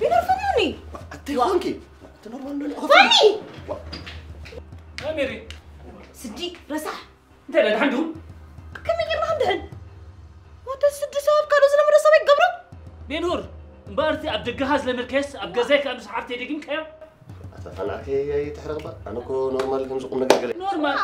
ቤነር ፈንወኒ ኣቲ ኾንኪ እቲ ኖርማል ነው ፈኒ ሜሪ ስዲ ረሳሕ እንታይ ደኣ ደሓን ዲኹም? ከመይ ጌርና ክንድሕን? ዋተ ስዲ ሰብ ኣብ ካልእ ዝለመደ ሰብ ኣይገብሮ። ቤኑር እምበኣር እቲ ኣብ ደገኻ ዝለመድካዮስ ኣብ ገዛይ ከኣ ምስ ሓፍተይ ደጊምካዮ? ኣታ ፋናዕከይ ኣይትሕረቕ እባ ኣነ እኮ ኖርማል ከምዚ ቁም ነገር ገለ ኖርማል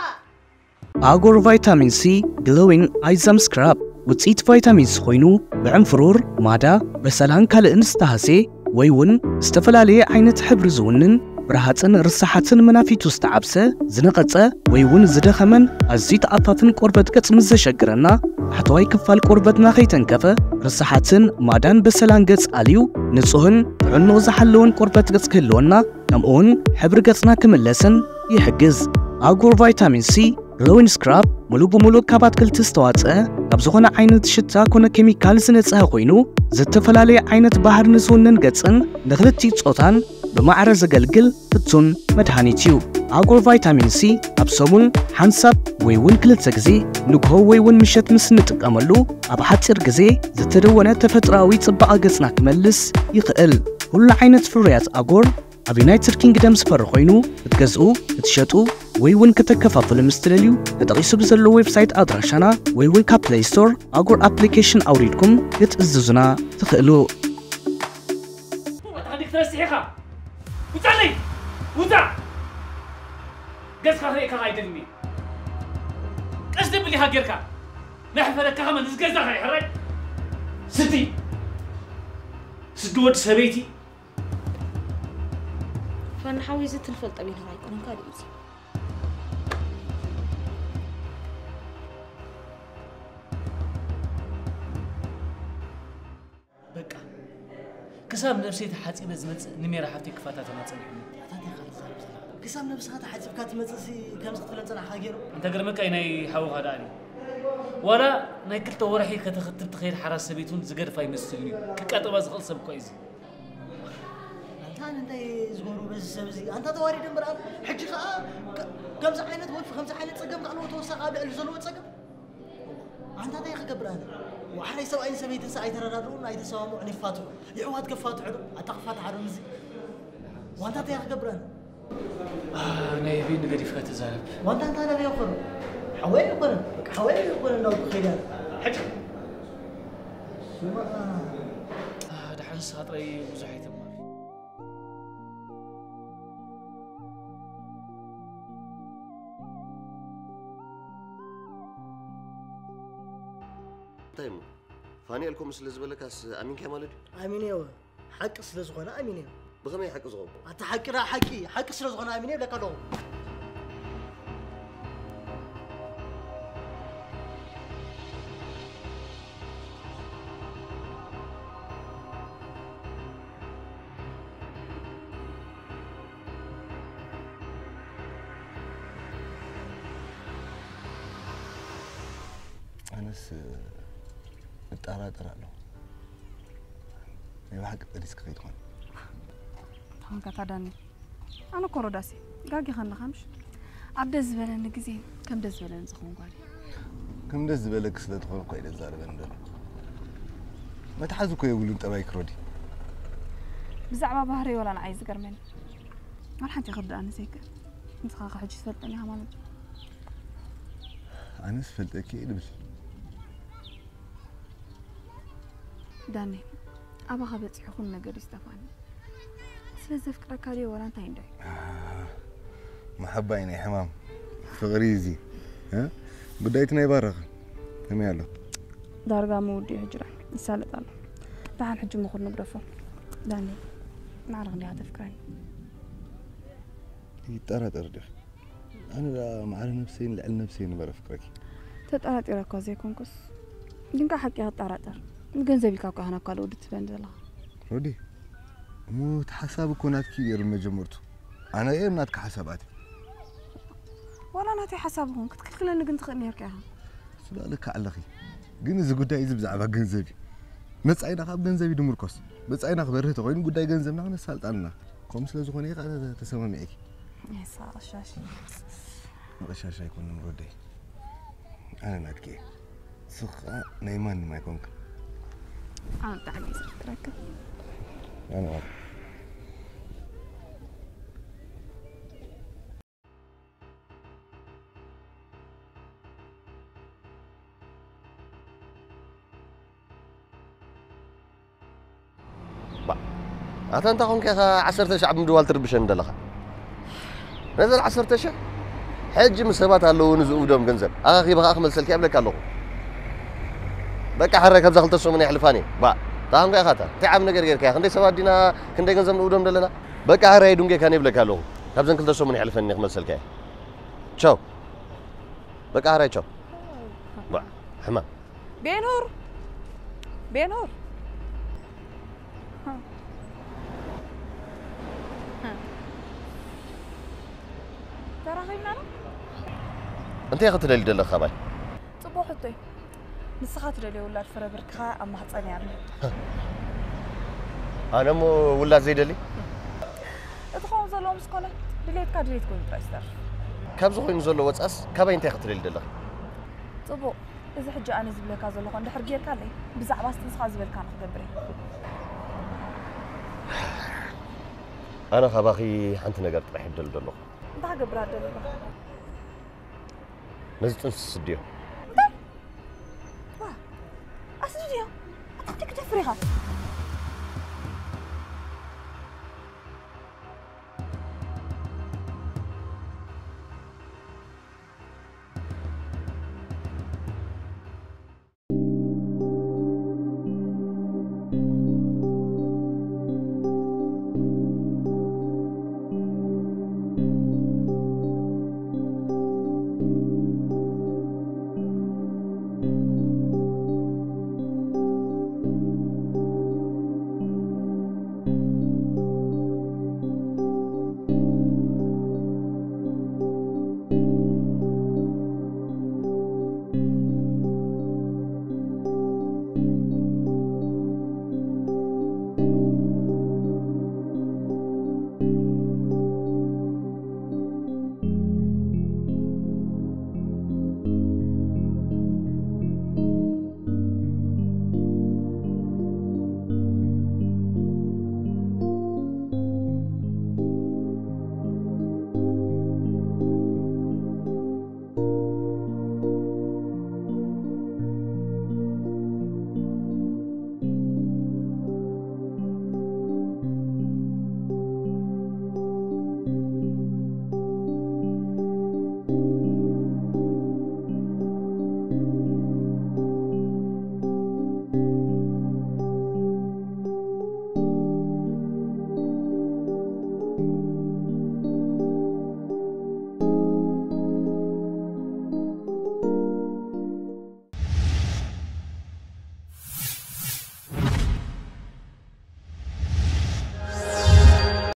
ኣጎር ቫይታሚን ሲ ግሎዊን ኣይዛም ስክራብ ውፅኢት ቫይታሚን ሲ ኮይኑ ብዕንፍሩር፣ ማዳ፣ በሰላን ካልእን ዝተሃስየ ወይ እውን ዝተፈላለየ ዓይነት ሕብሪ ዝውንን ብረሃፅን ርሳሓትን መናፊቱ ዝተዓብሰ፣ ዝነቐፀ ወይ እውን ዝደኸመን ኣዝዩ ተኣፋፍን ቆርበት ገፅ ምስ ዘሸግረና፣ ታሕተዋይ ክፋል ቆርበትና ከይተንከፈ ርሳሓትን ማዳን በሰላን ገፅ ኣልዩ ንፁህን ጥዕንኡ ዝሓለወን ቆርበት ገጽ ክህልወና፣ ከምኡውን ሕብሪ ገጽና ክምለስን ይሕግዝ። ኣጎር ቫይታሚን ሲ ግሎዊን ስክራብ ሙሉ ብሙሉ ካብ ኣትክልቲ ዝተዋጽአ፣ ካብ ዝኾነ ዓይነት ሽታ ኮነ ኬሚካል ዝነጽሀ ኮይኑ፣ ዝተፈላለየ ዓይነት ባህሪ ንዝውንን ገጽን ንኽልቲኡ ጾታን ብማዕረ ዘገልግል ፍቱን መድሃኒት እዩ። ኣጎር ቫይታሚን ሲ ኣብ ሰሙን ሓንሳብ ወይ እውን ክልተ ግዜ፣ ንግሆ ወይ እውን ምሸት ምስ እንጥቀመሉ፣ ኣብ ሓጺር ግዜ ዝተደወነ ተፈጥሮኣዊ ጽባቐ ገጽና ክመልስ ይኽእል። ኩሉ ዓይነት ፍርያት ኣጎር ኣብ ዩናይትድ ኪንግደም ዝፈሪ ኮይኑ፣ ክትገዝኡ፣ ክትሸጡ ወይ እውን ከተከፋፍሉ ምስ ትደልዩ፣ ተጠቒሱ ብዘሎ ዌብሳይት ኣድራሻና ወይ እውን ካብ ፕለይ ስቶር ኣጎር ኣፕሊኬሽን ኣውሪድኩም ክትእዝዙና ትኽእሉ። ኣታ ዲክ ተረሲሕ ኢኻ? ውጻለይ! ውጻእ! ገጽካ ክርእየካ ኣይደልን እየ። ቀስ ደብል ኢኻ ጌርካ። ናይ ሕፈረካ ከመን እዚ ገዛ ኸይ ሕራይ? ስዲ! ስዲ ወዲ ሰበይቲ! ፋና ሓወይ እዚ ትንፈልጠ ቤት ኣይኮነን ካልእ እዩ። በቃ ክሳብ ነብሰይ ተሓፂበ ዝመፅእ ንሜራ ሓፍተይ ክፈታተና ፀኒሑ። ክሳብ ነብስኻ ተሓፂብካ ትመፅእሲ ከምዚ ክትብለን ፀናሕካ ገይሩ። እንተ ገርመካ ናይ ሓውኻ ደኣ እዩ። ዋላ ናይ ክልተ ወርሒ ከተኽትብ ትኸይድ ሓራስ ሰበይቱን ዝገድፋ ይመስልኒ እዩ። ክቃጠባ ዝኽእል ሰብ እኳ እዩ እዚ። ኣንታ እንታይ ዝገብሩ በዚ ሰብ እዚ ኣንታ ተዋሪደ እምበር ኣነ ሕጂ ከዓ ከ- ከምዚ ዓይነት ወልፊ ከምዚ ዓይነት ፀገም ከዓ ኣለዎ ተወሳኺ ኣብ ልዕሊ ዘለዎ ፀገም ኣንታ እንታይ ክገብር ኣነ ዋሕራይ ሰብኣይን ሰበይትን ሰ ኣይተረዳድኡን ኣይተሰማምዑን ይፋትሑ ይሕዋት ከፋትሑ ዶ ኣታ ክፋትሓ ዶ ምዚ ዋንታ እንታይ ክገብር ኣነ ናይ ቢን ገዲፍካ ትዛረብ ዋንታ እንታይ ናበይ ይኾኑ ሓወይ ይኾኑ በቃ ሓወይ ይኾኑ እንዳው ክኸይድ ኣነ ሕጂ ስማ ድሓን ንስኻ ጥራይ ብዙሕ ኣይትማር እንታይ እሞ ፋኒኤል ከምኡ ስለ ዝበለካስ ኣሚንካዮ ማለት እዩ ኣሚነዮ ሓቂ ስለ ዝኾነ ኣሚነዮ ብኸመይ ሓቂ ዝኸውን ኣታ ሓቂ ደኣ ሓቂ ሓቂ ስለ ዝኾነ ኣሚነ ይብለካ ኣለኹ ኣነስ እጠራጠር ኣለኹ ናይ ብሓቂ ጠሊስኪ ከይትኾን ተኾንካ ታዳኒ ኣነ እኮ ሮዳሲ ጋጊኻ ኣለኻ ምሽ ኣብ ደስ ዝበለኒ ግዜ ከም ደስ ዝበለኒ ዝኸውን ጓል ከም ደስ ዝበለኪ ስለ ዝኾነ እኮ እየ ዘዛርበኒ ዘሎ መትሓዚ እኮ የብሉን ጠባይኪ ሮዲ ብዛዕባ ባህሪ ወላ ንዓይ ዝገርመኒ ዋላ ሓንቲ ክርድኣኒ ዘይክእል ንስኻ ከ ሕጂ ትፈልጠኒ ኢኻ ማለት እዩ ኣነስ ፈልጠኪ እየ ድብል ዳኒ ኣባኻ በፂሑ ኩሉ ነገር እዩ ዝጠፋኒ ስለ ዘፍቅረካ ድዮ ወላ እንታይ እንዶ እዩ መሓባ እዩ ናይ ሕማም ፍቕሪ እዩ እዚ እ? ጉዳይ እቲ ናይ ባራኸ ከመይ ኣሎ ዳርጋ ምውድኡ ሕጂ ዳን ይሳለጥ ኣሎ ደሓን ሕጂ ምኹር ንግደፎ ዳኒ ማዕረ ክንዲኻ ተፍቅረኒ ይጠራጠር ዲኺ ኣነ ደኣ ማዕረ ነብሰይን ልዕሊ ነብሰይን እምበር ኣፍቅረኪ ተጠራጢረ እኳ ዘይኮንኩስ ግን ከዓ ሓቂ ክጠራጠር ንገንዘብ ኢልካ እኳ ኢኻ ናብ ካልእ ወዲ ትብለኒ ዘለኻ ሮዲ እሞ እቲ ሓሳብ እኮ ናትኪ እዩ ነይሩ መጀመርቱ ኣነ እየ ናትካ ሓሳብ ኣትየ ዋላ ናተይ ሓሳብ ይኹን ክትክልክለኒ ግን ትኽእል ነርካ ኢኻ ስለ ልካ ኣለኺ ግን እዚ ጉዳይ እዚ ብዛዕባ ገንዘብ እዩ መጻኢና ካብ ገንዘብ እዩ ድምርኮስ መጻኢና ክበርህ ተኮይኑ ጉዳይ ገንዘብና ክነሳልጥ ኣለና ከምኡ ስለ ዝኾነ እየ ከዓ ተሰማሚዐኪ የሳ ቀሻሽ መቐሻሽ ኣይኮንን ወደይ ኣነ ናትኪ እየ ንስኺ ከዓ ናይ ማንም ኣይኮንክን ኣነ ብጣዕሚ እየ ዘፍቅረካ ኣነ ዋላ ኣታ እንታ ኾንካ ኢኻ ዓሰርተ ሺሕ ኣብ ምድዋል ትርብሸኒ ዘለኻ ነዘን ዓሰርተ ሺሕ ሕጂ ምስ ሰባት ኣለዉ ንዝእውዶም ገንዘብ ኣኻኺበ ኸዓ ክመልሰልካ እየ እብለካ ኣለኹ በቃ ሕራይ ካብዛ ክልተ ሰሙን የሕልፋን እየ ባእ እንታ ኾንካ ኢኻ እታ እንታይ ዓብ ነገር ጌርካ እያ ክንደይ ሰባት ዲና ክንደይ ገንዘብ ንእውዶም ዘለና በቃ ሕራይ ዱንጌካን እየ እብለካ ኣለኹ ካብዘን ክልተ ሰሙን የሕልፈን እየ ክመልሰልካ እየ ቻው በቃ ሕራይ ቻው ባእ ሕማም ቤኑር ቤኑር ኣኸይና ነው። እንታይ ክትደሊ ዘለኻ ካባይ? ጽቡቕ ሕቶይ። ንስኻ ትደልዮ ውላድ ፍረ ብርክኻ ኣብ ማህፀን እያ ኣሎ። ኣነ እሞ ውላድ ዘይደሊ? እቲ ኸውን ዘለዎ ምስ ኮነ ድሌትካ ድሌት ኮይኑ ጥራይ ዝተርፍ። ካብዚ ኮይኑ ዘሎ ወፃስ ካባይ እንታይ ክትደሊ ዘለኻ? ጽቡቕ። እዚ ሕጂ ኣነ ዝብለካ ዘለኹ እንድሕር ጌርካለይ ብዛዕባ ስቲ ንስኻ ዝበልካ ንክገብር እየ። ኣነ ካባኺ ሓንቲ ነገር ጥራሕ ይደሊ ዘለኹ። እንታይ ክገብር ኣደለካ? ነዚ ጥንሲ ስድዮ። ዋ፣ ኣስድድዮ። ኣታ እንታይ ክደፍር ኢኻ?